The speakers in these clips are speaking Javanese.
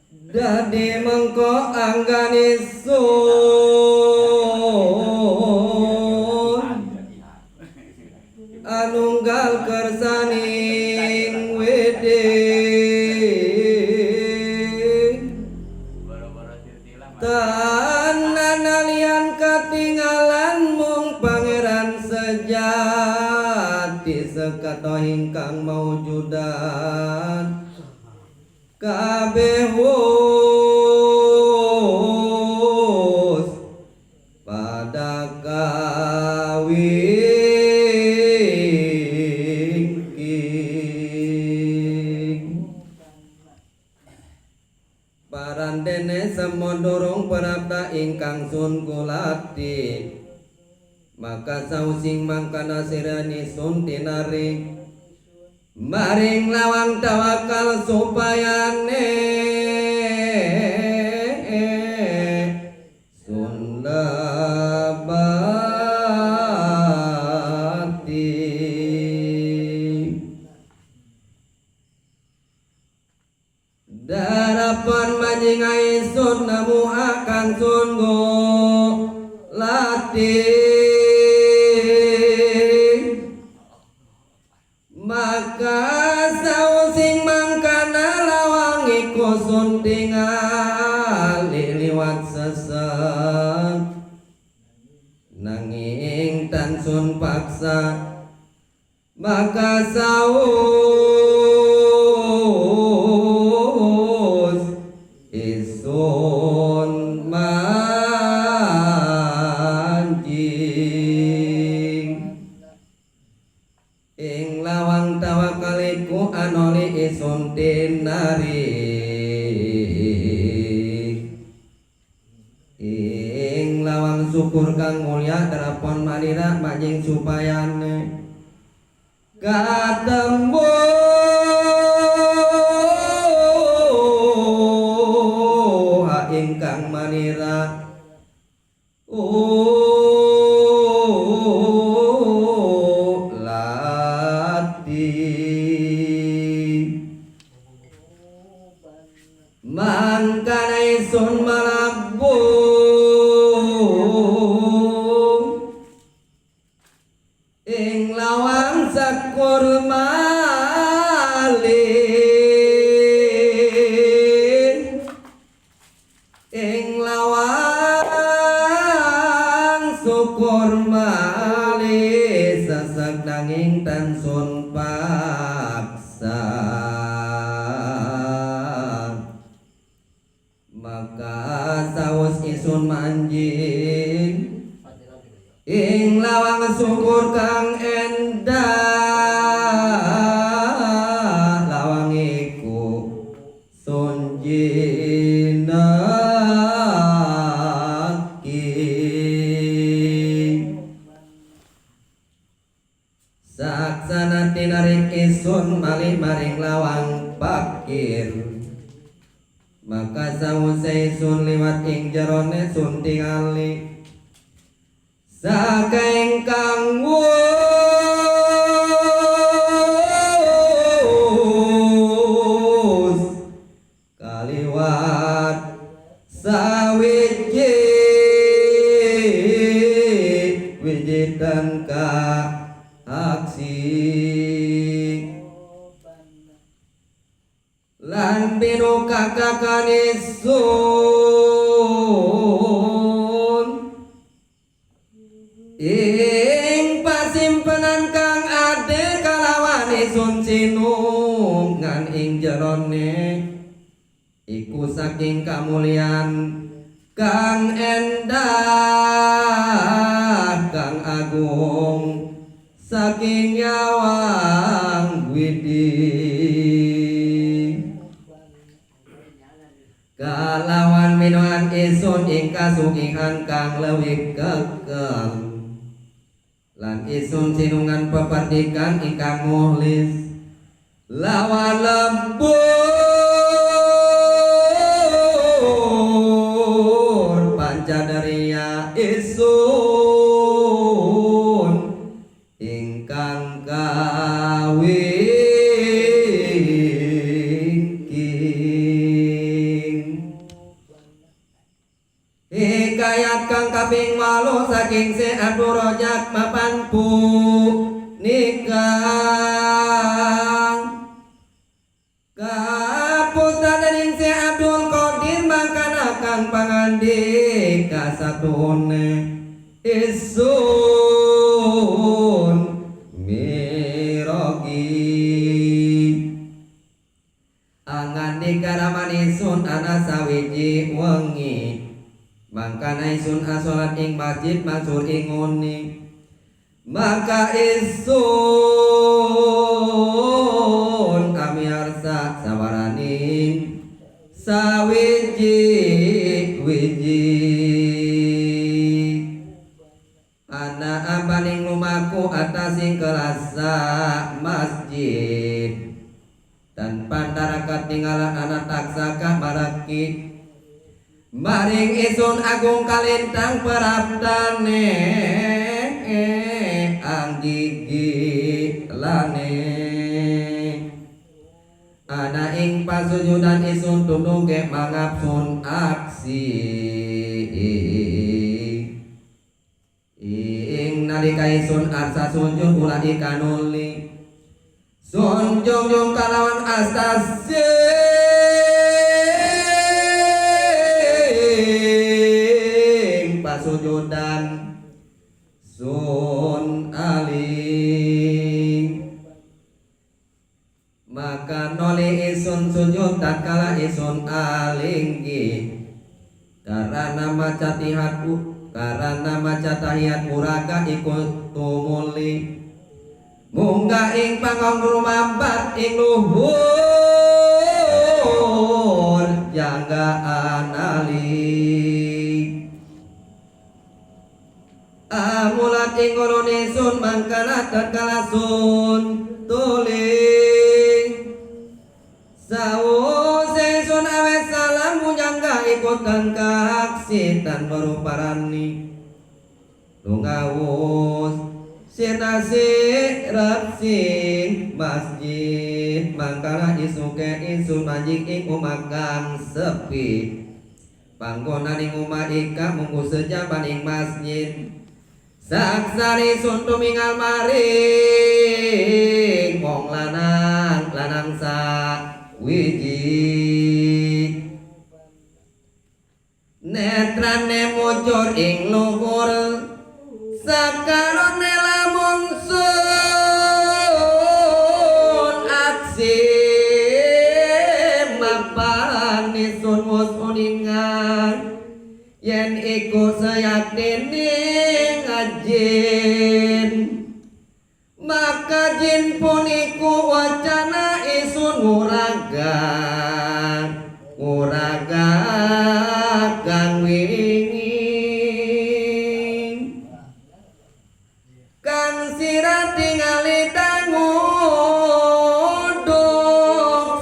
Dadi mengko anggane sun anunggal kersaning wede tananalian katinggalan mung pangeran sejati sekato ingkang maujudan kabeh wus pada kawingking. Parandene semondorong prapta ingkang sun kulati maka sausing mangkana sirani sun tinarik maring lawang tawakal supayane sun lebati. Darapan manjing sun nemu akan sun lati maka sausing mangkana lawang iku sun tingali liwat sesek nanging tan sun paksa maka saus isun manjing ing lawang tawakal iku anoli isun tinari ing lawang syukur kang mulya drapon manira manjing supayane katemu ingkang manira lati mangkana isun malabung ing lawang sakur malih ing lawang syukur malih sesek nanging tan sun paksa maka saus isun manjing ing lawang syukur kang endah lawang iku sun jinaki saksana tinarik isun malih maring lawang pakir maka sawuse isun liwat ing jerone sun tingali saka ingkang wus kaliwat sawiji wijitan ka aksi lan binukakakane sun ing pasimpenan kang ade kalawan sun sinungan ing jerone iku saking kamulyan kang endah kang agung saking nyawang widi kalawan minuan isun ing kasugihan kang lewih kekeng lan isun sinungan peperdikan ingkang muhlis lawan lembur pancaderia isun ingkang kawingking. 8 saking Syekh Abdul Rojak mapan punika. Kaputra dening Syekh Abdul Qadir mangkana kang pangandika satune isun mirogi. Angandika raman isun ana sawiji wengi mangkana isun asolat ing masjid Mansur ing ngoni, maka isun amiarsa sawaraning sawiji wiji. Ana apaning lumaku atasing kelasa masjid tanpa tarakat tinggalan anak taksaka maraki maring isun agung kalintang peraptane anggigi lane. Ana ing pasujudan isun tundungke mangap sun aksi ing nalika isun arsa sujud ula ikanuli sun jungjung kalawan astasi pasujudan sun aling. Maka noli isun sujud tatkala isun alinggi karena maca tihatku karena maca tahiyat uraga ikut tumuli munggah ing pangong rumambat ing luhur jangga anali. Amulat ing ngono sun mangkana tatkala sun tuling sawuse sun awet salam munjangga ikutan kaksi tan meruparani lungawus sirnasi repsing masjid mangkana isuke isun manjing ing omah kang sepi panggonan ing omah ika munggu sejaban ing masjid. Saksari sun tumingal maring wong lanang lanang sawiji netrane mujur ing luhur sakarone lamun sun aksi mapan isun wus uningan yen iku sayaktine ngajin maka jin puniku wacana isun nguraga nguraga kang wingi kang sira tingali tanguduk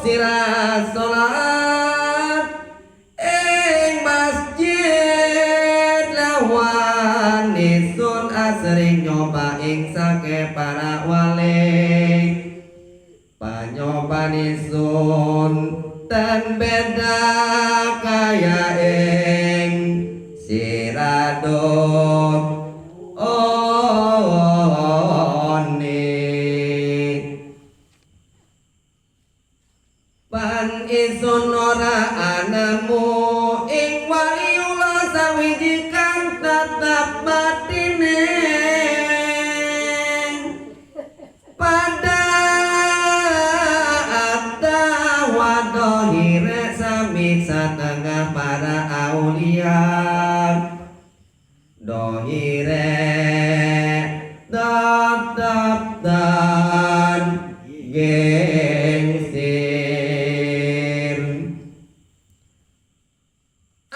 sira salat ing masjid lawan isun asring nyoba ing sake para wali panyoban isun tan beda kaya ing siraduk one. Pan isun ora anemu ing waliullah sawiji kang tetep batine pada atawa dohire sami satengah para aulia dohire tetep dan gengsir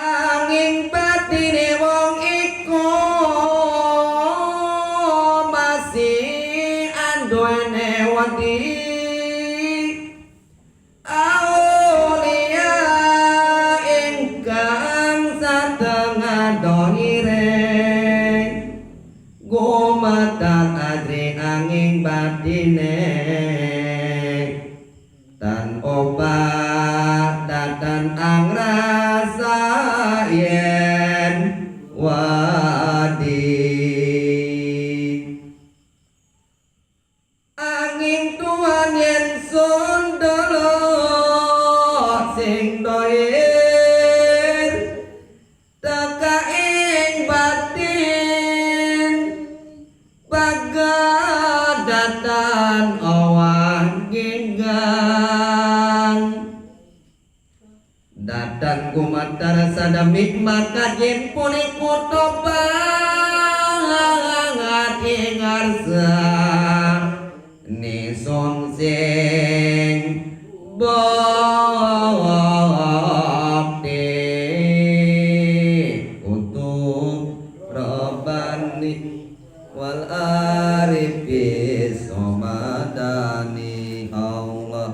angin batine wong iku masih anduene wedi aulia ingkang satengah dohire gumatar ajri angin batine tan obat datan angrasa yen wadi. Datan owah genggang Datan gumatar sadamik maka yen puniku tobat ing ngarsa Nisun sing bokti Utub Rabbani wal arifi somadani. Allah.